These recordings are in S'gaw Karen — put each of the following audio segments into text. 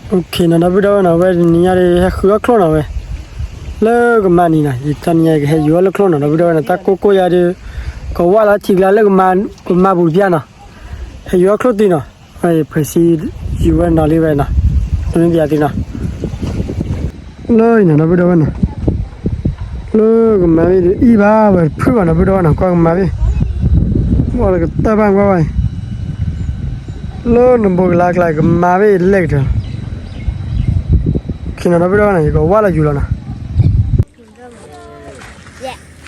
အိၣ်ခ့နီၤ ဒီပုၢ်ဒီဝဲၢ်နီၤ, ဝဲတနံၤညါဒီး ဟဲဃုအီၣ်ချိၣ်နီၤဝဲ, လၢကမါနံၤနီၤ, ယတနံၤညါကဟဲယူၤအီၣ်လၢချိၣ်နီၤ ဒီပုၢ်ဒီဝဲၢ်နီၤ, တၢ်ကိၢ်ကိၢ်ယၤဒီး ကဝၢ်လီၤထံကျါလၢ ကမါပူၤတပျၢ်နီၤ, ဟဲယူၤအီၣ်ချိၣ်တံၢ်နီၤ, ဖဲဆံယူၤဝဲနီၤလံဝဲနီၤ, တနံၤညါတံၢ်နီၤ လၢအံၤနီၤ ဒီပုၢ်ဒီဝဲၢ်နီၤ, လၢကမါဘ့ၣ်ဒ်အံၤဘၣ်ဝဲတဖုဘၣ်နီၤ ဒီပုၢ်ဒီဝဲၢ်နီၤ, ကွၢ်ကမါဘ့ၣ်, ကွၢ်လၢကတၢၢ်ဘၣ်ကွၢ်ဘၣ်အံၤ, လၢနဘိကလါကျါ ကမါဘ့ၣ်လဲၣ်ကတၢၢ်, ခ့နီၤ ဒီပုၢ်ဒီဝဲၢ်နီၤ, ယကဝၢ်လီၤယူၤလီၤနီၤ ဝဲဒ်ကဝၢ်လီၤ ဒီပုၢ်ဒီ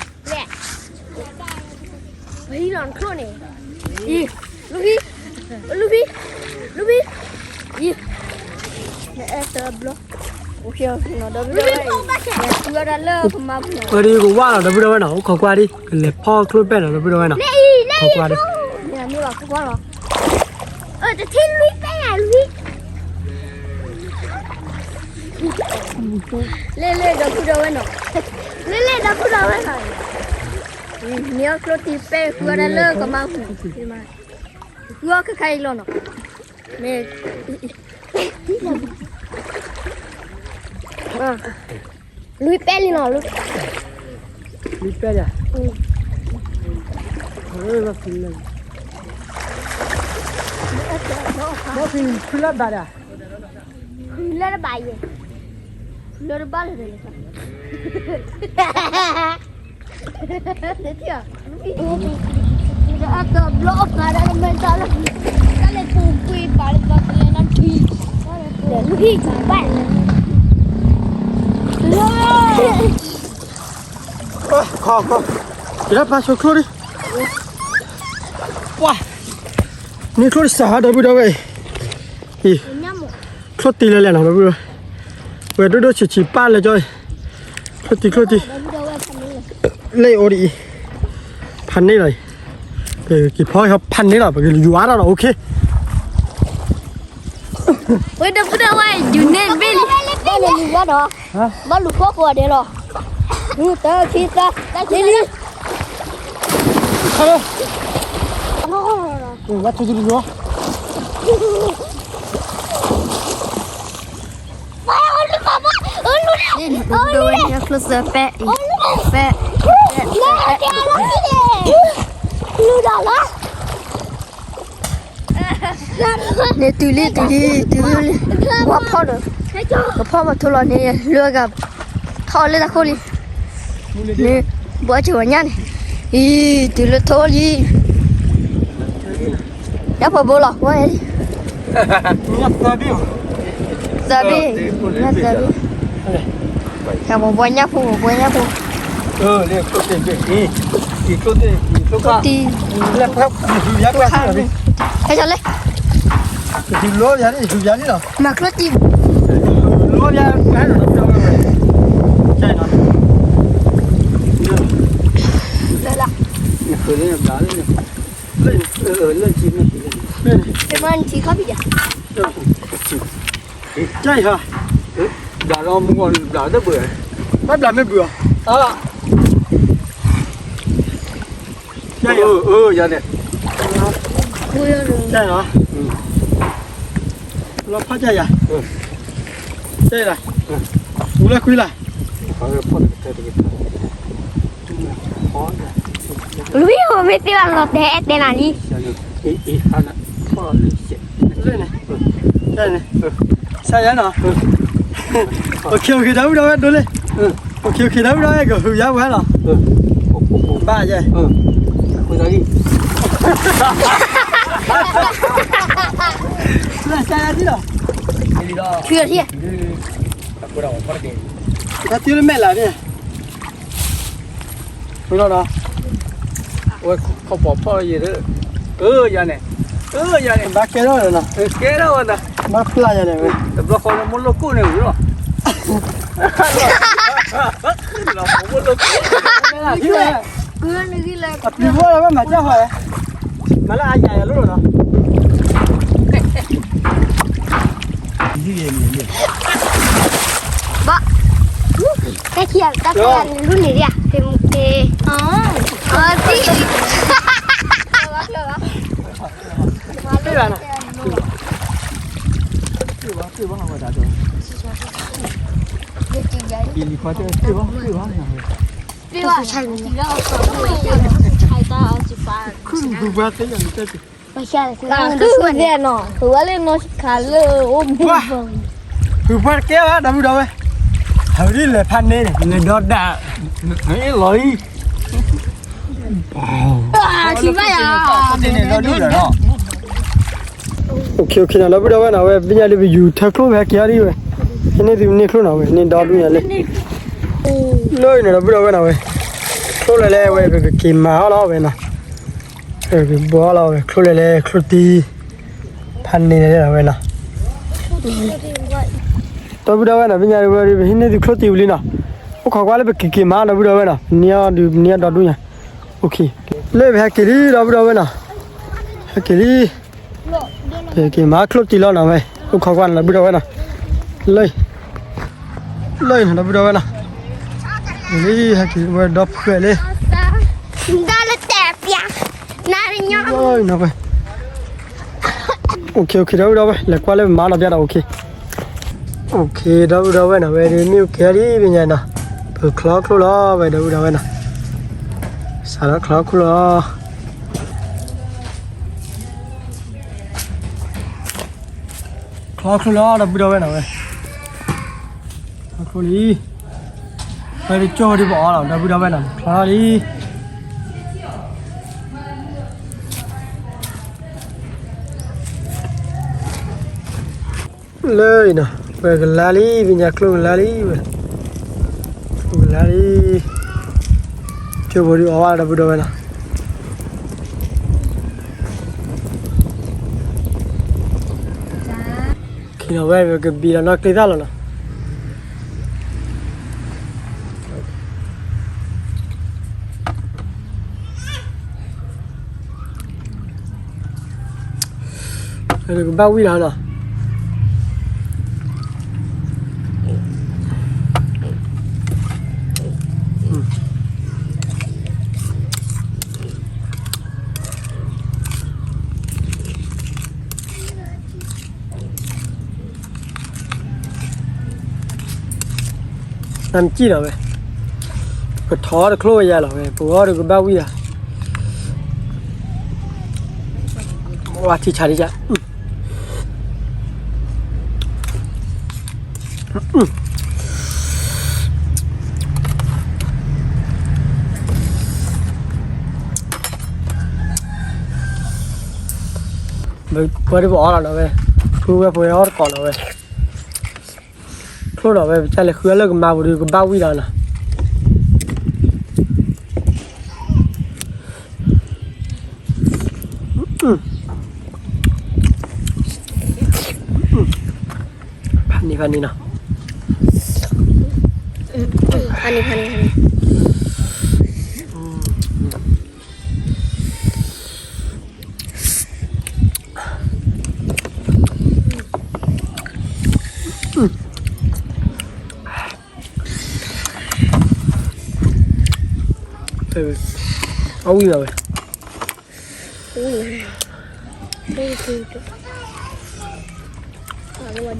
ဝဲၢ်နီၤ, အိၣ်ခိးကွၢ်ဒ် ကလဲၤဖီၣ်ချိၣ်ပဲၣ်လီၤ ဒီပုၢ်ဒီဝဲၢ်နီၤ, ခိးကွၢ်ဒ် တထံၣ်လွံၢ်ပဲၣ်ယၤလွံၢ်, လ့ၣ်လ့ၣ် ဒီပုၢ်ဒီဝဲၢ်နီၤ, လ့ၣ်လ့ၣ် ဒီပုၢ်ဒီဝဲၢ်နီၤ, မ့ၢ်အီၣ်ချိၣ်တံၢ်ပဲၣ် ဃုအီၣ်တၢ်လၢကမါပူၤ, ဃုအီၣ်ခဲခါအံၤလီၤနီၤ, မ့ၢ် လွံၢ်ပဲၣ်လံနီၤ, လွံၢ်ပဲၣ်ယၤ, ဖုလၢဘၣ်ဒၣ်, ဖုလၢတဘၣ်ယဲ, ဖုလၢတဘၣ်လၢၤဘၣ်လၢၤဘၣ် တၢ်ဘျီအီၣ်ဖးဒၣ်လၢမဲာ်တၢ်လၢ တၢ်လဲၤပူၤကွံာ်ပာ်လၢပှၤကလဲၤနီၢ်ထံ, လၢဟံၣ်ဘၣ်, ခီခီ, ယတၢ်ပာ်ဆိချိၣ်ဒံး, ပှၤ, န့ၢ်ချိၣ်တစးဟး ဒီပုၢ်ဒီဝဲၢ်အံၤ, အံၤ, ချိၣ်တံၢ်လဲၤလဲၤနီၤ ဒီပုၢ်ဒီဝဲၢ်, ဝဲဒိၣ်ဒိၣ်ဆံးဆံးပၢ်လဲၤကၠီ, ချိၣ်တံၢ်ချိၣ်တံၢ်, လၢအံၤအိၣ်ဒ်အံၤ, ဖးန့ၢ်လီၤအံၤ, က့ၤဖီဖးန့ၢ်လီၤ ပကယူၤအါထီၣ်နီၤ အိၣ်ခ့ ဝဲဒီပုၢ်ဒီဝဲၢ် ယူၤန့ၢ်တဘ့ၣ်လံ, ဘၣ်လူၤဘၣ်ဒီး, ဘၣ်လူၤကိၢ်ကိးဂၤဒဲးလီၤ, တၢ ခံ သၢ, လံလံ, ဝဲထူတလူၤ, န့ၣ် ဒီပုၢ်ဒီဝဲၢ်န့ၣ် ကျိၣ်စၢဖဲအံၤ, ဖဲ, ဖဲ, ဖဲ, န့ၣ်တုၤလံ တုၤလံ တုၤလံ, ဝဲဖီၣ်ဒီး, ကဖီၣ်မၤထိလီၤန့ၣ် လွဲၢ်ဂၤ, ထီၣ်လၢတၢ်ခိၣ်လံ, န့ၣ်, ဘှီက့ၤဝဲညၣ်န့ၣ်, အံၤ တုၤလၢထိလံ, ညၣ်ဖိဘိလီၤ ဝဲ, သၢဘ့ၣ်, ညၣ်သၢဘ့ၣ်, ညၣ်ဖိဘိ ညၣ်ဖိ, ဟဲလၢ မၤကျိၣ်တံၢ်, လၢလၢ, တမၤနထံခီပံယၤ, ကဲအံၤဟါ, ဘျးလီၤမူဂီၢ် ဘျးတဘၣ်, ဘၣ်ဘျးမ့ၢ်ဘုၣ်အီၤ, ကဲအံၤ, ယၤန့ၣ်, ကဲအံၤ, လီၤဖးကဲယၤ, ကဲအံၤ, ဝူလၢခွံလၢ် လွံၢ်ဟိမ့ၢ်သ့ဘၣ်လီၤတဲအဲၣ်တဲနၤလံ, စယၤနီၤ, အိၣ်ခ့ အိၣ်ခ့ ဒီပုၢ်ဒီဝဲၢ်ဒိလံ, အိၣ်ခ့ အိၣ်ခ့ ဒီပုၢ်ဒီဝဲၢ် ကဟုးယါဝဲလီၤ, ဘၣ်ယဲ, စယၤဒ်လီၤ, တၢ်သံလၢမဲာ်လၢ်န့ၣ် ဝဲခီၣ်ပီၤဖီၣ်ယဲၢ်, အၢ ယၤန့ၣ်, အၢ ယၤန့ၣ်, ဘၣ်ကဲထီၣ်လီၤနီၤ, ကဲထီၣ်ဝဲနီၤ, ဘၣ်ဖျါယၤန့ၣ်ဝဲ, တဘျီဃီလၢမိၢ်လိၣ်ကိၣ်န့ၣ်ဝံၤလီၤ, လၢမိၢ်လိၣ်ကိၣ်, အပျံၤဝဲလၢဘၣ်မၤကၢ်ဃီ, မၤလၢအယၤယၤလိၣ်လီၤနီၤ. ဘၣ်, တၢ်ခံဂၤ တၢ်ခံဂၤန့ၣ်လူန့ၢ်ဒံးဧါ, သံ, သံ, သံဘၣ်နီၤ. နီၤ ဝဲလၢနီၢ်ခးလၢအိၣ်မူ ဖုပှၢ်တကဲဘၣ် ဒီပုၢ်ဒီဝဲၢ်, ဟးဝဲဒ်လဲၤဖးန့ၣ်န့ၣ် လဲၤဒီဒၣ်, လီၤအံၤ, န့ၣ်ဒီဒူၣ်လီၤနီၤ, အိၣ်ခ့ အိၣ်ခ့နီၤ ဒီပုၢ်ဒီဝဲၢ်နီၤ ဝဲပညါဒ်ပယူၤထၢချိၣ်ဖဲက့ၤအီၤဒ်ဝဲ, ဟဲန့ၢ်သုန့ၢ်ချိၣ်နီၤဝဲ န့ၢ်ဒီဒူၣ်ညါလၢ လၢအံၤနီၤ ဒီပုၢ်ဒီဝဲၢ်နီၤဝဲ, ချိၣ်လၢလဲၤဝဲ ပကက့ၤမၤအီၣ်လီၤဝဲနီၤ, ပကဘှီလီၤဝဲ ချိၣ်လၢလဲၤ ချိၣ်တံၢ် ဖးန့ၣ်လၢဝဲနီၤ, ဒီပုၢ်ဒီဝဲၢ်နီၤ ပညါဒ်ဝဲ ပဟဲန့ၢ်သုချိၣ်တံၢ်ဝံၤလံနီၤ, အိၣ်ခိးကွၢ်လၢပကက့ၤမၤဒီပုၢ်ဒီဝဲၢ်နီၤ ပန့ၢ်အီၣ်ဒုး ပန့ၢ်အီၣ်ဒီဒူၣ်ညါ, အိၣ်ခ့, လၢပဟဲက့ၤလံ ဒီပုၢ်ဒီဝဲၢ်နီၤ, ဟဲက့ၤလံ ပက့ၤမၤချိၣ်တံၢ်လီၤနီၤဝဲ, အိၣ်ခိးကွၢ်နီၤ ဒီပုၢ်ဒီဝဲၢ်နီၤ, လၢ လၢအံၤနီၤ ဒီပုၢ်ဒီဝဲၢ်နီၤ, လၢဟဲက့ၤဝဲဒီဖုလံ, လၢအံၤနီၤဝဲ, အိၣ်ခ့ အိၣ်ခ့ ဒီပုၢ်ဒီဝဲၢ် လဲၤကွၢ်လၢပမၤနီၤ ပျဲဒီး အိၣ်ခ့, အိၣ်ခ့ ဒီပုၢ်ဒီဝဲၢ်နီၤ ဝဲဒ်မ့ၢ်အိၣ်ခ့ဒ်ပညါနီၤ, ပချီချိၣ်လီၤဝဲ ဒီပုၢ်ဒီဝဲၢ်နီၤ, စးထီၣ်ချီချိၣ်လီၤ ချီချိၣ်လီၤ ဒီပုၢ်ဒီဝဲၢ်နီၤဝဲ, ချီချိၣ်လံ, ဝဲဒ်ကၠိဒ်ပအီၣ်လီၤ ဒီပုၢ်ဒီဝဲၢ်နီၤ ချီလံ, လၢအံၤနီၤ ဝဲကလါလံ ပညါချိၣ်ကလါလံဝဲ, ချိၣ်ကလါလံ, ကၠိဖိဒ်အီၣ်ဝဲ ဒီပုၢ်ဒီဝဲၢ်နီၤ ခံနီၤဝဲ ပကဘံလီၤနီၣ်ကျ့သၣ်လီၤနီၤ, ကဘၣ်ဝံၣ်လီၤနီၤ နမ့ၢ်ကံၣ်လီၤဝဲ, ပထီၣ်တချိၣ်ဝဲယၤလီၤဝဲ ပဂီၢ်ဒီးကဘၣ်ဝံၣ်လီၤ, ဝါထံဆးထံဆး ပှၤဒ်ပအီၣ်လီၤနီၤဝဲ, ဖုဝဲပှဲၤအီၣ်တကိးနီၤဝဲ, ချိၣ်နီၤဝဲ ပကလဲၤဃုအီၣ်လၢကမါပူၤဒီးကဘၣ်ဝံၣ်လီၤနီၤ. ဖးန့ၢ်ဖးန့ၢ်နီၤ, ဖးန့ၢ်ဖးန့ၢ်ဖးန့ၢ်. အဝံၣ်လီၤဝဲ, ဝံၣ်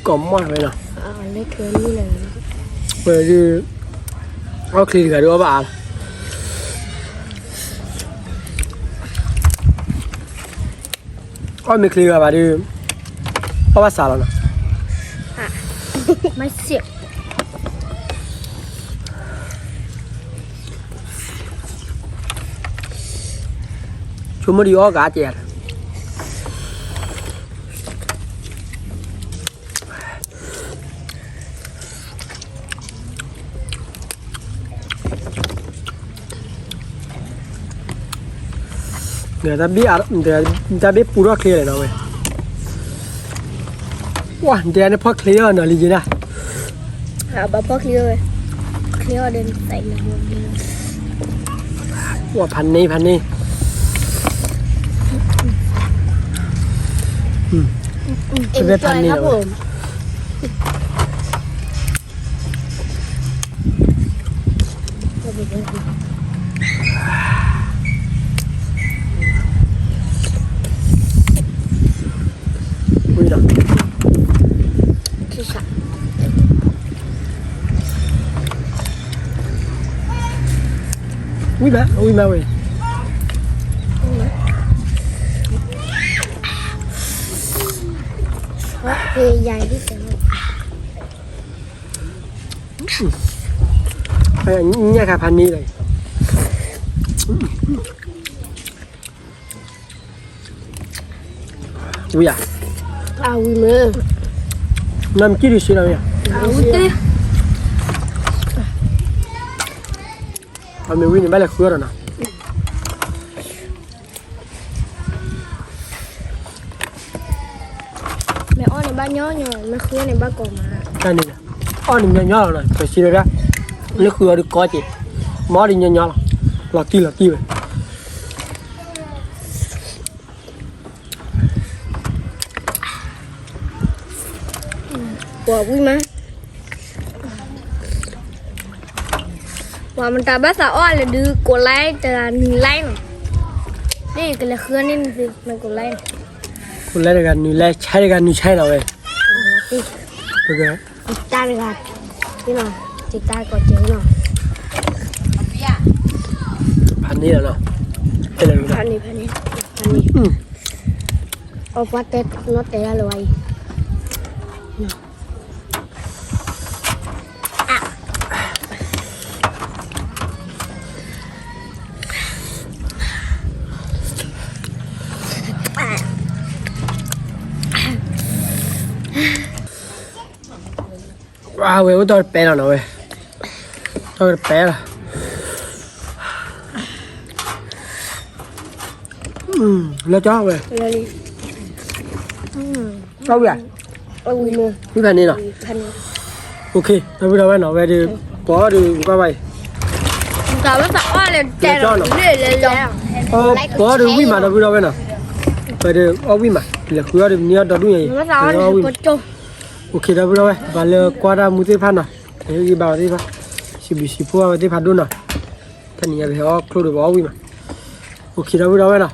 ကိးမွၢ်ဝဲလီၤ, ဝဲဒ် အီၣ်ချ့တဂၤဒ်အီၣ်ဘၣ်အါလီၤ. အီၣ်မ့ၢ်ချ့ဂၤဘၣ်ဒီး အီၣ်ဘၣ်စးလီၤနီၤ. ဆိကမိၣ်ဒ်အီၣ်ဂၤကဲး တၢ်ဘ့ၣ်ပူထီၣ်ချ့လဲၣ်နီၤဝဲ, ပှၤတဲန့ၣ်ဖီၣ်ချ့အီၤနီၤလံက့နၤ, ဘၣ်ဖီၣ်ချ့အီၤဝဲ, ချ့အီၤဒီး ပှၤဖးန့ၢ်ဖးန့ၢ်, ဖဲဖဲဖးန့ၢ်လီၤဝဲ. ဝံၤမးဝဲ, ညၣ်ခါဖးန့ၣ်လီၤ, ဝံၤဧါ, ဝံၤမ့ၢ်, နမ့ၢ်ကံၣ်ဒုးစ့လီၤဝံၤဧါ, အမ့ၢ်ဝံၤန့ၣ် ဘၣ်လဲၤဃုအီၣ်ဒီးနီၤ မ့ၢ်အီၣ်န့ၣ်ဘၣ်ညီညီ, မ့ၢ်ဃုန့ၣ်ဘၣ်ကိးမး, တၢ်န့ၣ်, အီၣ်န့ၣ်ညီညီလီၤနီၤ, ပစံးဝဲဒၣ်, လၢဃုအီၣ်ဒုးကီက့ၤ, မ့ၢ်အီၣ်ဒုးညီညီလီၤ, လီၤတံၢ်လီၤတံၢ်ဝဲ ပှၤဝံၤမး, ပှၤမတၤဘၣ်သးအီၣ်လၢဒုး ကိးlikeတဂၤနွံlikeနီၤ, ဒ်ကလဲၤဃုန့ၣ်နသု ကိးlikeန့ၣ်, ကိးlikeတဂၤနွံlike, shareတဂၤနွံshareနီၤဝဲ, တၢ်တဂၤ, တၢ်ကိးကဲနီၤ, ဖးန့ၣ်လီၤနီၤ, ဖးန့ၣ်, ဖးန့ၣ်, ဖးန့ၣ်, အီၣ်ပှၤတဲနီၣ်တဲဒၣ်လၢၤဝဲအံၤ ဝဲအိၣ်တၢ်တပဲလီၤနီၤဝဲ, တၢ်တပဲလီၤ, လၢကၠီဝဲ, အဝံၤဧါ, ဝံၤဖဲန့ၣ်နီၤ, ဒီပုၢ်ဒီဝဲၢ်နီၤ ဝဲဒုး, ပှၤအီၣ်ဒုးကွၢ်ဘၣ်အံၤ, လၢကၠီနီၤ, ပှၤအီၣ်ဒုးဝံၣ်မး ဒီပုၢ်ဒီဝဲၢ်နီၤ, ဝဲဒုးအီၣ်ဝံၣ်မး လဲၤဃုအီၣ်ဒုးမ့ၢ်အီၣ်ဒီဒူၣ်ညါအံၤ, အီၣ်ဝံၣ်မး, ဒီပုၢ်ဒီဝဲၢ် ပှၤလၢကွၢ်တၢ်မူသ့ၣ်တဖၣ်နီၤ, ဟ့ၣ်ဂံၢ်ဘါဝဲသ့ၣ်တဖၣ်, စံးဘျုးစံးဖှိၣ်ဝဲသ့ၣ်တဖၣ်ဒိၣ်နီၤ, တနံၤညါပဟဲအီၣ်ချိၣ်ဒီးပှၤအီၣ်ဝံၣ်မး, ဒီပုၢ်ဒီဝဲၢ်နီ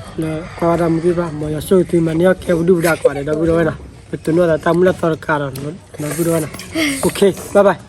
ၤ, လၢကွၢ်ဘၣ်တၢ်မူသ့ၣ်တဖၣ် မ်ယွၤဆိၣ်ဂ့ၤသုမၤန့ၢ်အီၣ်ကဲပဒုၣ်ပဒါကိးဂၤဒဲး ဒီပုၢ်ဒီဝဲၢ်နီၤ, ပတိၢ်နီၣ်သးတၢ်မုၢ်လၢ်သီတကးဒီး ဒီပုၢ်ဒီဝဲၢ်နီၤ, OK bye bye.